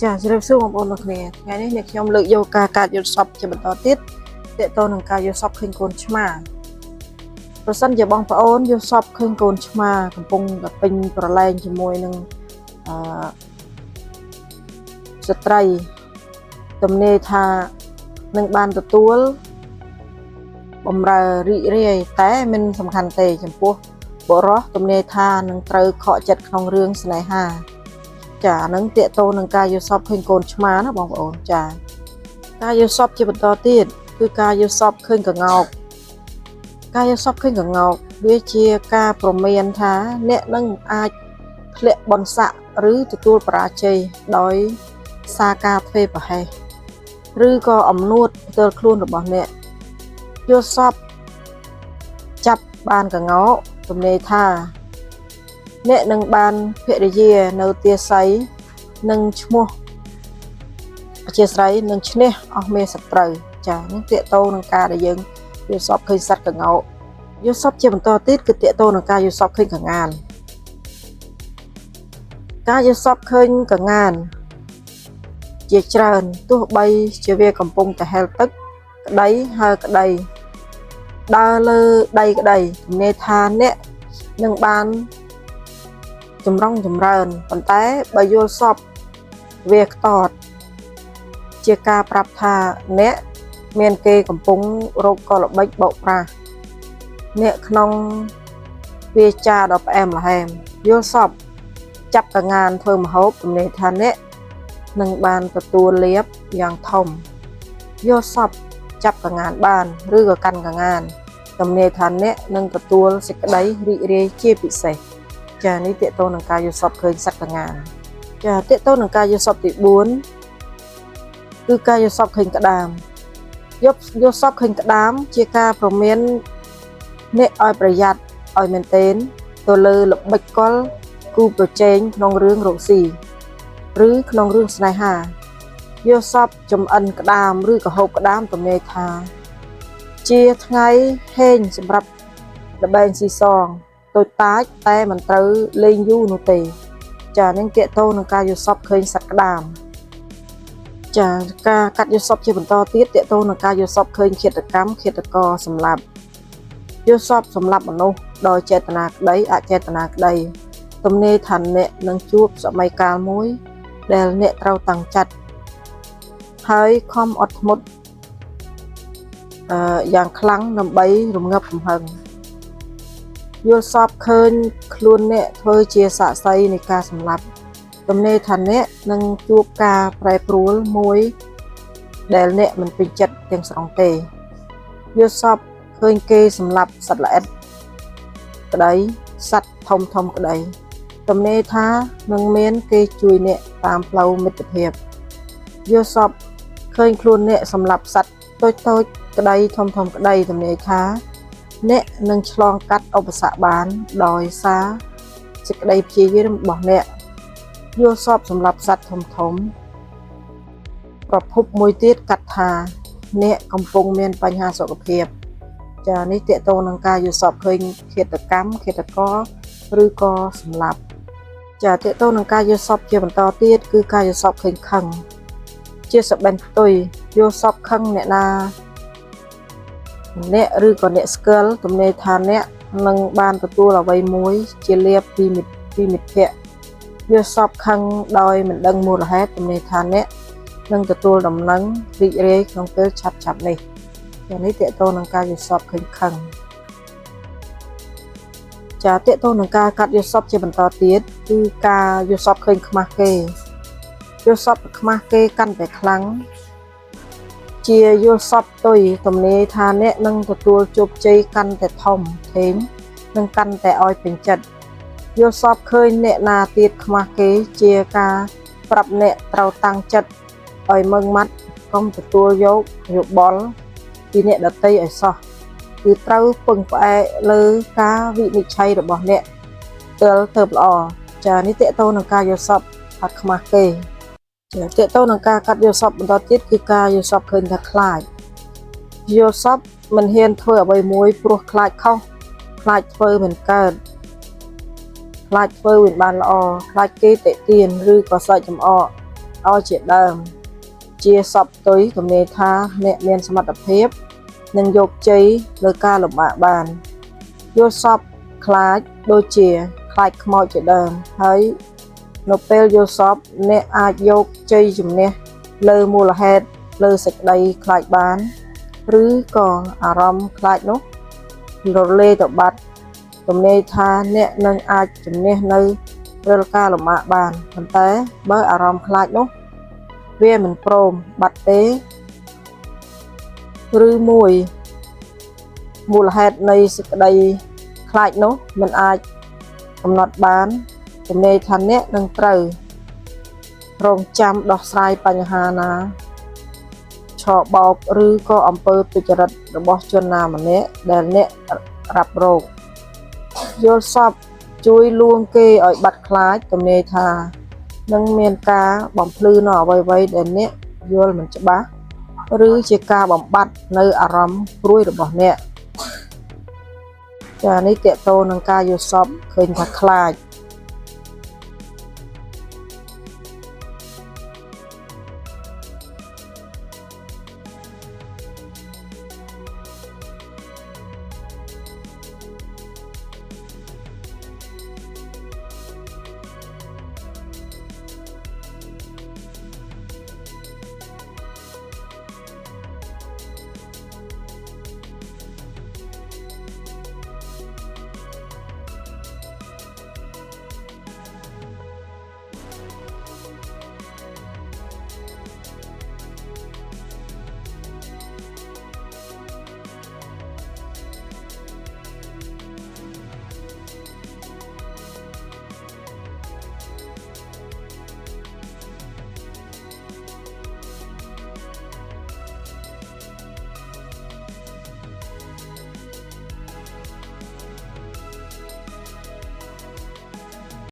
ចាជម្រាបសួរបងប្អូនទាំងគ្នាថ្ងៃនេះអ្នកខ្ញុំលើកយកការកាត់យល់សពជាបន្តទៀតទាក់ទងនឹងការយល់សពឃើញកូនឆ្មាប្រសិនជាបងប្អូនយល់សពឃើញកូនឆ្មាកំពុងតែពេញប្រឡែងជាមួយនឹងអឺស្ត្រីទំនេរថានឹងបានទទួលបំរើរីករាយតែមិនសំខាន់ទេចំពោះបុរសទំនេរថានឹងត្រូវខកចិត្តក្នុងរឿងស្នេហា ចាអាហ្នឹងទាក់ទងនឹងការយល់សពឃើញកូនឆ្មាណាបងប្អូនចាការយល់សពជាបន្តទៀតគឺការយល់សពឃើញក្ងោកការយល់សពឃើញក្ងោកវាជាការប្រមានថាអ្នកនឹងអាចធ្លាក់បុណ្យស័ក្តិឬទទួលបរាជ័យដោយសារការធ្វើប្រហែសឬក៏អំនួតផ្ទាល់ខ្លួនរបស់អ្នកយល់សពចាប់បានកងោកទំន័យថា អ្នកនឹងបានភរិយានៅទាស័យនិងឈ្មោះអធិស្ឋាននឹងឈ្នះអស់មេសត្រូវចានឹងទាក់ទងនឹងការដែលយើងយល់សពឃើញសត្វក្ងោកយល់សពជាបន្តទៀតគឺទាក់ទងនឹងការយល់សពឃើញកងានការយល់សពឃើញកងានជាច្រើនទោះបីជាវាកំពុងតែហែលទឹកក្តីហើក្តីដើរលើដីក្តីទំន័យថាអ្នកនឹងបាន ចម្រុងចម្រើនប៉ុន្តែបើយល់សពវាខ្តតជាការប្រាប់ថាអ្នកមានគេកំពុងរកកលល្បិចបោកប្រាស់អ្នកក្នុងវាចាដ៏ផ្អែមល្ហែមយល់សពចាប់កងានធ្វើម្ហូបទំន័យថាអ្នកនឹងបានទទួលលាភយ៉ាងធំយល់សពចាប់កងានបានឬក៏កាន់កងានទំន័យថាអ្នកនឹងទទួលសេចក្តីរីករាយជាពិសេស ចានេះទាក់ទងនឹងការយល់សពឃើញសត្វកងានចាទាក់ទងនឹងការយល់សពទី4គឺការយល់សពឃើញក្តាមយល់យល់សពឃើញក្តាមជាការប្រមានអ្នកឲ្យប្រយ័ត្នឲ្យមែនទែនទៅលើល្បិចកលគូប្រជែងក្នុងរឿងរកស៊ីឬក្នុងរឿងស្នេហាយល់សពចំអិនក្តាមឬក៏ហូបក្តាមទំនាយថា ជាថ្ងៃហេងសម្រាប់ល្បែងស៊ីសងតូចតាចតែមិនត្រូវលេងយូរនោះទេ ចានឹងទាក់ទងនឹងការយល់សពឃើញសត្វក្តាមចាការកាត់យល់សពជាបន្តទៀតទាក់ទងនឹងការយល់សពឃើញឃាតកម្មឃាតករសម្លាប់យល់សពសម្លាប់មនុស្សដោយចេតនាក្តីអចេតនាក្តីទំនេរថាអ្នកនឹងជួបសម័យកាលមួយ ដែលអ្នកត្រូវតាំងចិត្តហើយខំអត់ធ្មត់អឺយ៉ាងខ្លាំងដើម្បីរំងាប់កំហឹងយល់សពឃើញខ្លួនអ្នកធ្វើជាសាក្សីនៃការសម្លាប់ទំនេរថាអ្នកនឹងជួបការប្រែប្រួលមួយដែលអ្នកមិនពេញចិត្តទាំងស្រុងទេយល់សពឃើញគេសម្លាប់សត្វល្អិតក្តីសត្វធំធំក្តីទំនេរថានឹងមានគេជួយអ្នកតាមផ្លូវមិត្តភាពយល់សពឃើញខ្លួនអ្នកសម្លាប់សត្វតូចតូចក្តីធំធំក្តីទំនេរថាអ្នកនឹងឆ្លងកាត់ឧបសគ្គបានដោយសារសេចក្តីព្យាយាមរបស់អ្នកយល់សពសម្រាប់សត្វធំធំប្រភពមួយទៀតកាត់ថាអ្នកកំពុងមានបញ្ហាសុខភាពចានេះទាក់ទងនឹងការយល់សពឃើញឃាតកម្មឃាតករឬក៏សម្លាប់ចាទាក់ទងនឹងការយល់សពជាបន្តទៀតគឺការយល់សពឃើញខឹងជាសបិនផ្ទុយយល់សពខឹងអ្នកណាអ្នកឬក៏អ្នកស្គាល់ទំនេរថាអ្នកនឹងបានទទួលអ្វីមួយជាលាភពីមិត្តពីមិត្តភ័ក្តិយល់សពខឹងដោយមិនដឹងមូលហេតុទំនេរថាអ្នកនឹងទទួលដំណឹងរីករាយក្នុងពេលឆាប់ៗនេះចានេះទាក់ទងនឹងការយល់សពឃើញខឹងចាទាក់ទងនឹងការកាត់យល់សពជាបន្តទៀតគឺការយល់សពឃើញខ្មាស់គេយល់សពខ្មាស់គេកាន់តែខ្លាំងជាយល់សពទុយទំនេរថាអ្នកនឹងទទួលជោគជ័យកាន់តែធំធេងនិងកាន់តែឲ្យពេញចិត្តយល់សពឃើញអ្នកណាទៀតខ្មាស់គេជាការប្រាប់អ្នកត្រូវតាំងចិត្តឲ្យម៉ឺងម៉ាត់កុំទទួលយកយោបល់ពីអ្នកដទៃឲ្យសោះគឺត្រូវពឹងផ្អែកលើការវិនិច្ឆ័យរបស់អ្នកទើបទៅល្អចានេះទាក់ទងនឹងការយល់សពអត់ខ្មាស់គេចាទាក់ទងនឹងការកាត់យល់សពបន្តទៀតគឺការយល់សពឃើញថាខ្លាចយល់សពមិនហ៊ានធ្វើអ្វីមួយព្រោះខ្លាចខុសខ្លាចធ្វើមិនកើតខ្លាចធ្វើមិនបានល្អខ្លាចគេតិទៀនឬក៏សើចចំអក អជាដើម ជាសពទុយទំនាយថាអ្នកមានសមត្ថភាពនិងយកជ័យលើការលំបាកបានយល់សពខ្លាចដូចជាខ្លាចខ្មោចជាដើមហើយនៅពេលយល់សពអ្នកអាចយកជ័យជំនះលើមូលហេតុលើសេចក្តីខ្លាចបានឬក៏អារម្មណ៍ខ្លាចនោះរលាយទៅបាត់ទំនាយថាអ្នកនឹងអាចជំនះនៅរាល់ការលំបាកបានប៉ុន្តែបើអារម្មណ៍ខ្លាចនោះវាមិនព្រមបាត់ទេឬមួយមូលហេតុនៃសេចក្តីខ្លាចនោះមិនអាចកំណត់បានទំនាយថាអ្នកនឹងត្រូវរងចាំដោះស្រាយបញ្ហាណាឆបោកឬក៏អំពើទុច្ចរិតរបស់ជនណាម្នាក់ដែលអ្នករ៉ាប់រោគយល់សពជួយលួងគេឲ្យបាត់ខ្លាចទំនាយថានឹងមានការបំភ្លឺនៅអ្វីៗដែលអ្នកយល់មិនច្បាស់ឬជាការបំបត្តិនៅអារម្មណ៍ព្រួយរបស់អ្នកចានេះតកតោនឹងការយល់សពឃើញថាខ្លាច